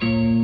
Música.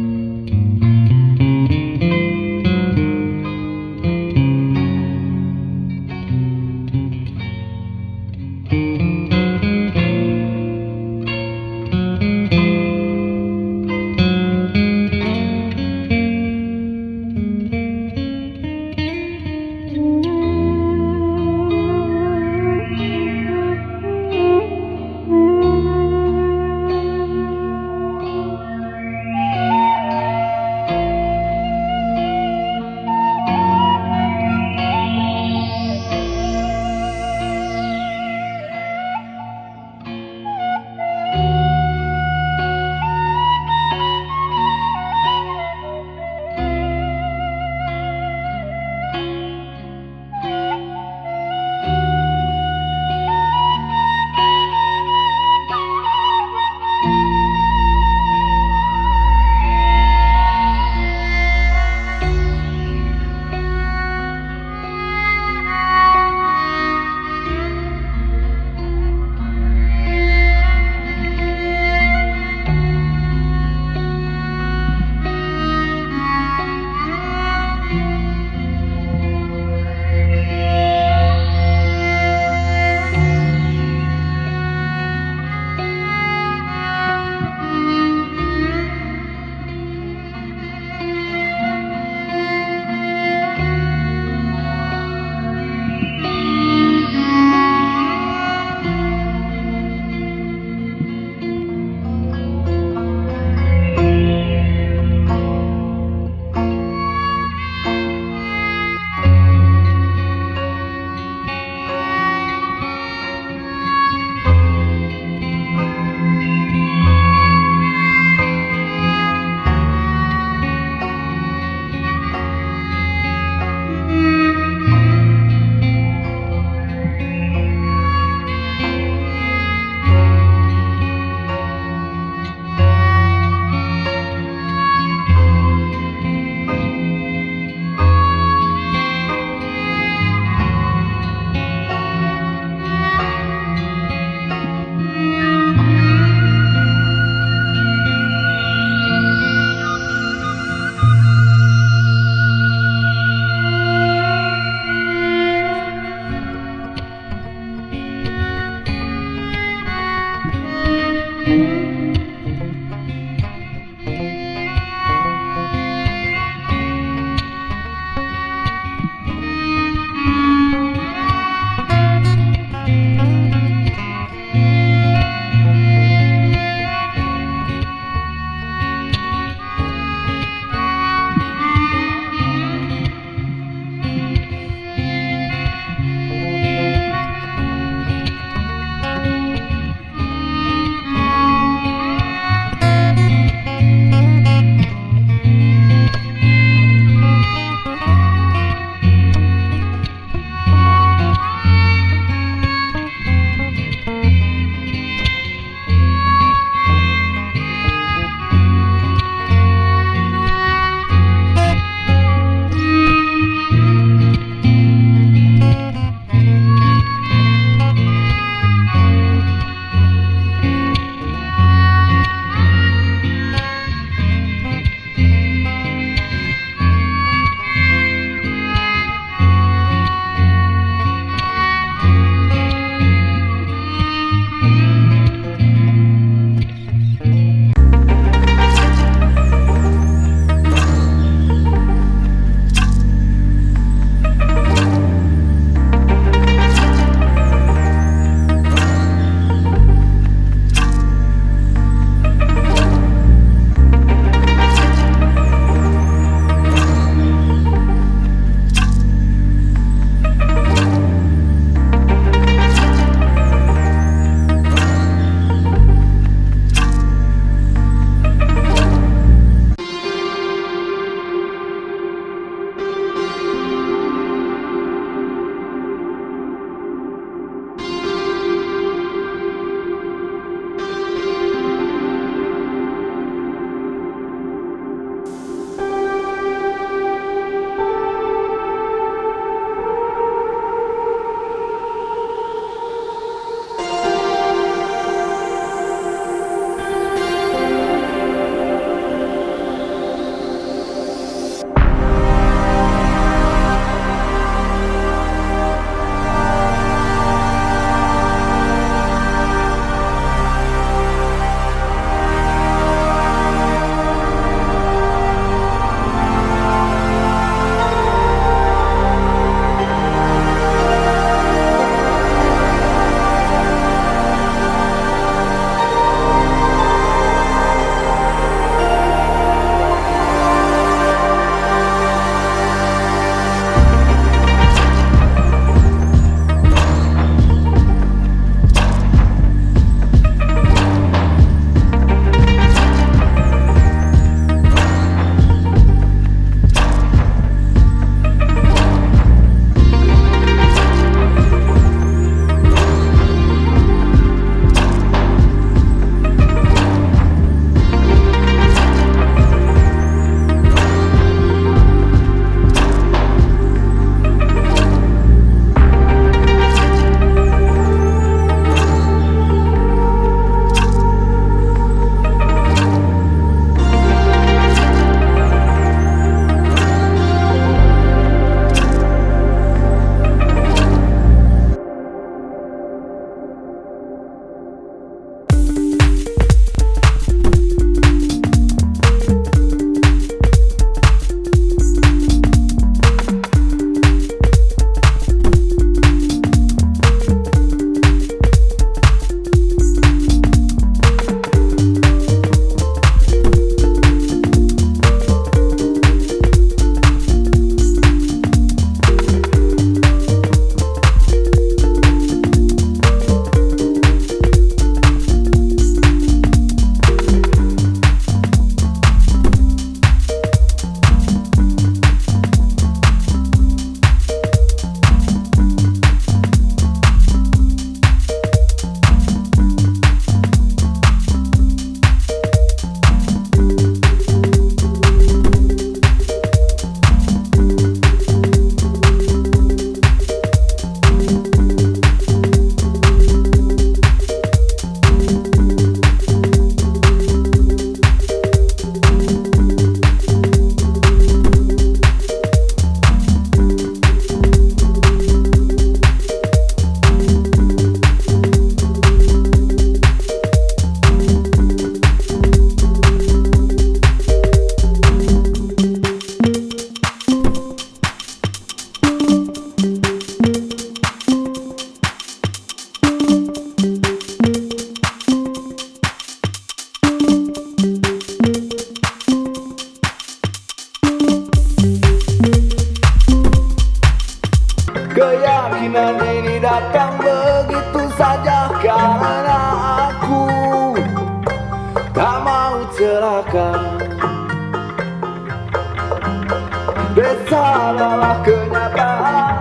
penataan.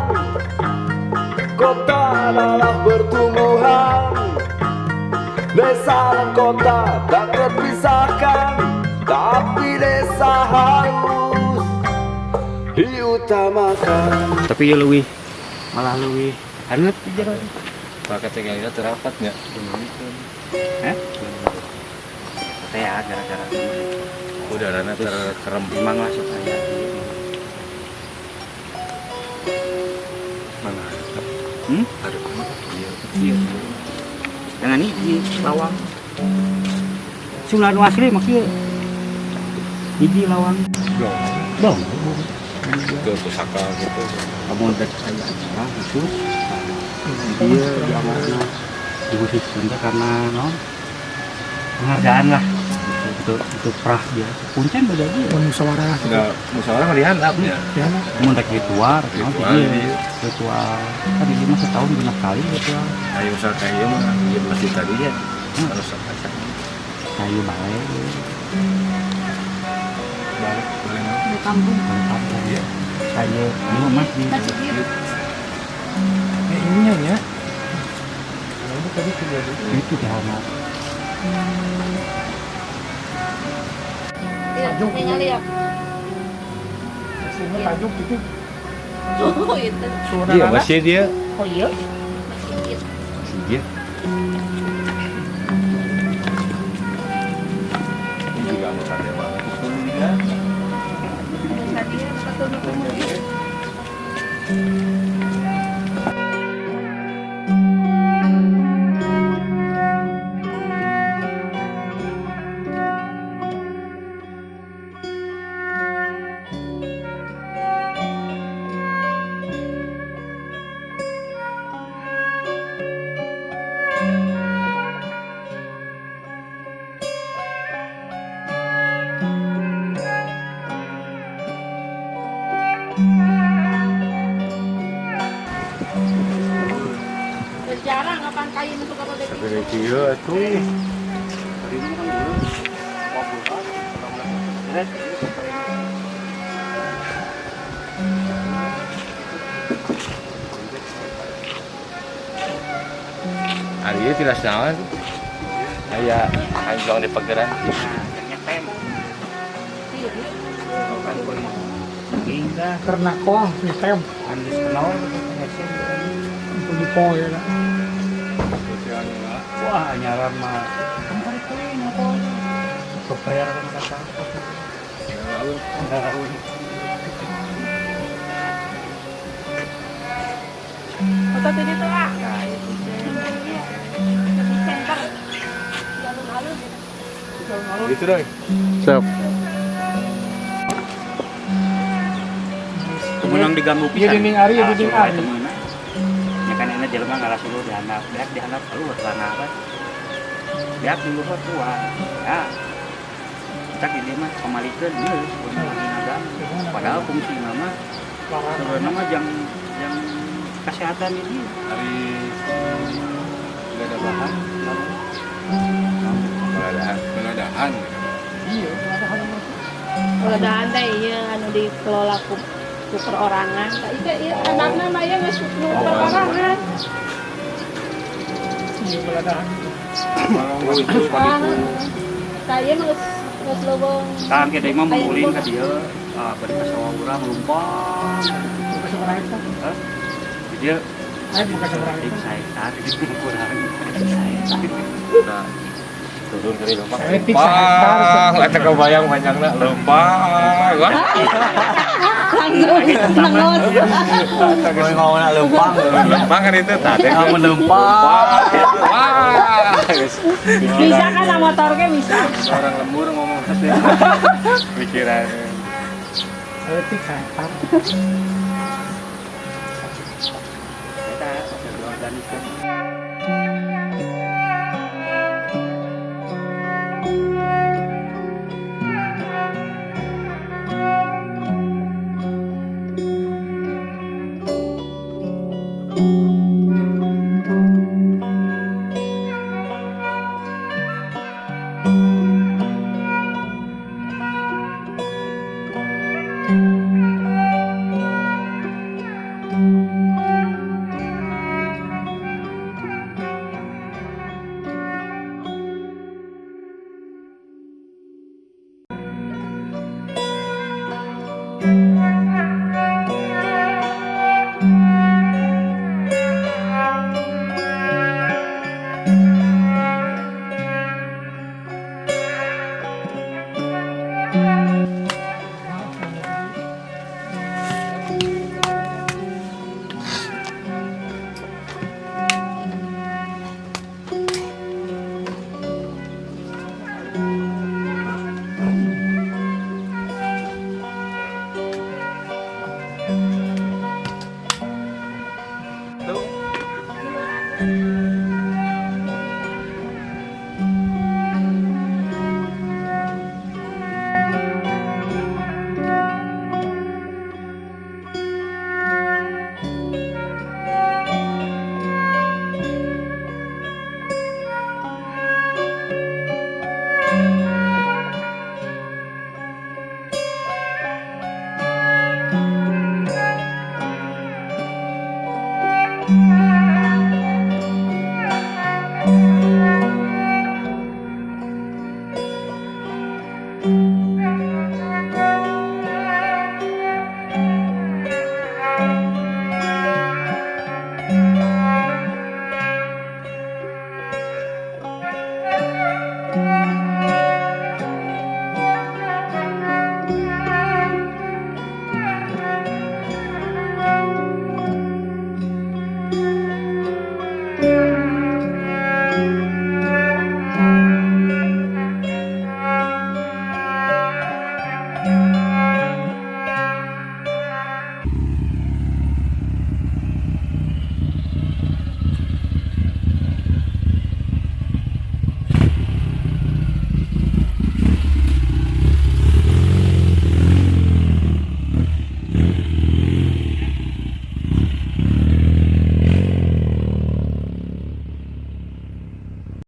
Kota adalah pertumbuhan. Desa dan kota tak terpisahkan, tapi desa harus diutamakan. Tapi ya leuwih, malah leuwih haneut di jero. Pakai tinggalnya terapat nggak? Hah? Teh ya gara-gara Udaranya terkerem. Memang lah sok aya. Mana? Hmm? Ada mana? Iya. Iya. Jangan hiji lawang. Sumlah nu asli mah kieu. Hiji lawang. Belum. Dong. Ke pusaka gitu. Kamu rek aya acara khusus. Nah, dia diamarna dikhususkan teh karena non penghargaan lah gitu, untuk prah biasa. Kuncen beda dia. Mun musyawarah. Enggak, musyawarah mah dihandap ya. Ya. Mun rek ritual, rek naon Ritual, iya. iya. Ritual. Kan di mah setahun genep kali ritual. Ayo misal kayak ieu mah ieu masjid tadi ya. Harus sok kaca. Kayu balai, Balik, balik mana? Di kampung. Balai kampung. Iya. Saya ini mah masjid. Masjid. Eh, ini nya. Nah, ini tadi terjadi. Itu di handap. Iya, ningali ya. Sini tajuk gitu. Oh, itu. Suara Iya, masjid dia. Oh iya. Masjid. Masjid. Ini juga anggota dewan. Juga. Tadi ya, satu ketemu. Jarang kapan kayu masuk ke bebek. Tapi kieu atuh. Tadi ini kan dulu ngobrol beres. Ari ieu tidak naon. Aya hanjong di pageran. Nah, yang nyetem. Hingga Karena koang sistem. Andis kenal hese. Untuk dipo ya. Wah, nyaran mah. Kamu tarik kuing apa? Kebayar kan kata. Ngawur. Atau tadi tuh ah. Nah, itu. Lebih center. Di alun-alun. Gitu doi. Siap. Menang diganggu Iya, pisan. dinding ari, Ah, dinding suruh ari. eta meunang. Ya kan enak jelema ngalah suruh dihandap, beak dihandap keluar celana apa. Beak di luhur keluar. Ya. Kita di dieu mah pamalikeun geus agama. Padahal fungsi mah sebenarnya mah jang kesehatan ini. Ari Enggak ada bahan. Beladahan, beladahan. Iya, ada Pengadaan teh iya anu dikelola ku perorangan. Tah ieu ieu anakna mah ieu geus nu perorangan. Iya, beladahan. Oh, itu paniku. Tah ieu mah geus geus leuweung. Tah engke deui mah mungulin ka dieu, ah bari ka sawah urang lumpang. Bukan seorang itu. Hah? Di dieu Ayo bukan seorang itu. hektar gitu kurang. Nah, turun kali lempang. Saya tik sehektar. Lempang, eta kebayang panjangna lempang. Wah, Langsung nengus. Gue ngomong lempang. lempang kan itu tadi. Ah, melempang. Wah, geus. Bisa kan sama motor ge bisa. Orang lembur ngomong pasti. Pikirannya. Saya tik sehektar. Eta organisasi.